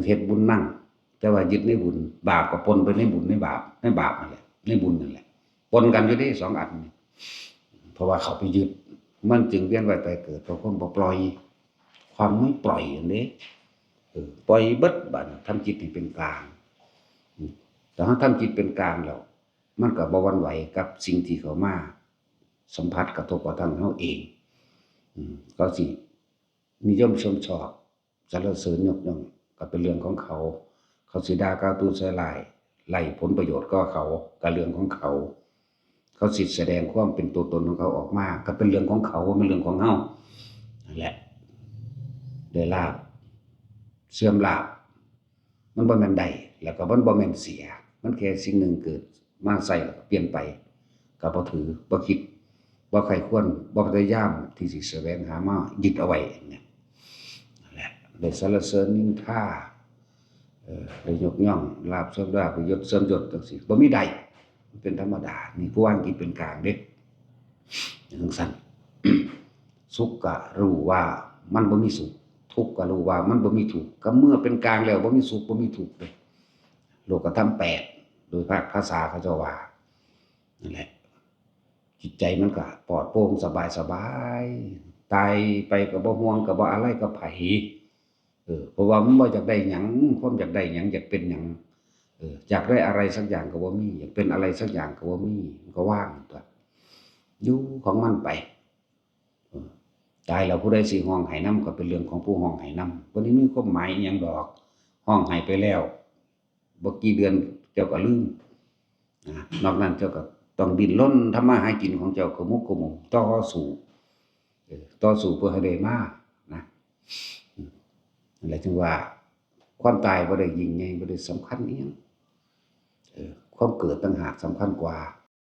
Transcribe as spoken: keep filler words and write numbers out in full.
เฮ็ดบุญนั่ง แต่ว่ายึดในบุญ บาปก็ปนไปในบุญในบาป ในบาปนั่นแหละ ในบุญนั่นแหละ ปนกันอยู่เด้สองอันนี่ เพราะว่าเขาไปยึด มันจึงเวียนว่ายตายเกิด เพราะความบ่ปล่อย ความไม่ปล่อยนั่นเด้ เออ ปล่อยเบิด บาดนี้ทำจิตให้เป็นกลาง อืม แต่ถ้าทำจิตเป็นกลางแล้ว มันก็บ่หวั่นไหวกับสิ่งที่เข้ามาสัมผัสกระทบกระทั่งเฮาเอง อืม เขาสินิยมชมชอบ สรรเสริญยกย่อง ก็เป็นเรื่องของเขา เขาสิด่ากล่าวตูใส่ร้าย ไร้ผลประโยชน์ก็เขา ก็เรื่องของเขา เขาสิแสดงความเป็นตัวตนของเขาออกมา ก็เป็นเรื่องของเขา บ่แม่นเรื่องของเฮา นั่นแหละ ได้ลาภ เสื่อมลาภ มันบ่แม่นได้ แล้วก็มันบ่แม่นเสีย มันแค่สิ่งหนึ่งเกิดมาใส่แล้วก็เปลี่ยนไป ก็บ่ถือ บ่คิด บ่ใคร่ครวญ บ่พยายามที่สิแสวงหามายึดเอาไว้เนี่ย นั่นแหละ ได้สรรเสริญนินทา เอ่อ ได้ยกย่อง ลาภเสริมลาภ ยศเสริมยศจังซี้ บ่มีได้ มันเป็นธรรมดา นี่ผู้วางจิตเป็นกลางเด้ จังซั่น สุขก็รู้ว่ามันบ่มีสุข ทุกข์ก็รู้ว่ามันบ่มีทุกข์ ก็เมื่อเป็นกลางแล้วบ่มีสุขบ่มีทุกข์เด้ โลกธรรมแปด โดยภาคภาษาเขาเจ้าว่า นั่นแหละ จิตใจมันก็ปลอดโปร่งสบายสบาย ตายไปก็บ่ห่วงก็บ่อาลัยกับไผ เออ เพราะว่ามันบ่อยากได้หยัง ความอยากได้หยัง อยากเป็นหยัง เออ อยากได้อะไรสักอย่างก็บ่มี อยากเป็นอะไรสักอย่างก็บ่มี มันก็ว่างตัว อยู่ของมันไป เออ ตายแล้วผู้ใดสิฮ้องไห้นำก็เป็นเรื่องของผู้ฮ้องไห้นำ บ่ได้มีความหมายอิหยังดอก ฮ้องไห้ไปแล้ว บ่กี่เดือนเจ้าก็ลืม นะ นอกนั้นเจ้าก็ต้องดิ้นรนทำมาหากินของเจ้า ขมุกขมุน ต่อสู้ เออ ต่อสู้เพื่อให้ได้มา นะ อืม นั่นแหละจึงว่า ความตายบ่ได้ยิ่งใหญ่ บ่ได้สำคัญอิหยัง เออ ความเกิดต่างหากสำคัญกว่า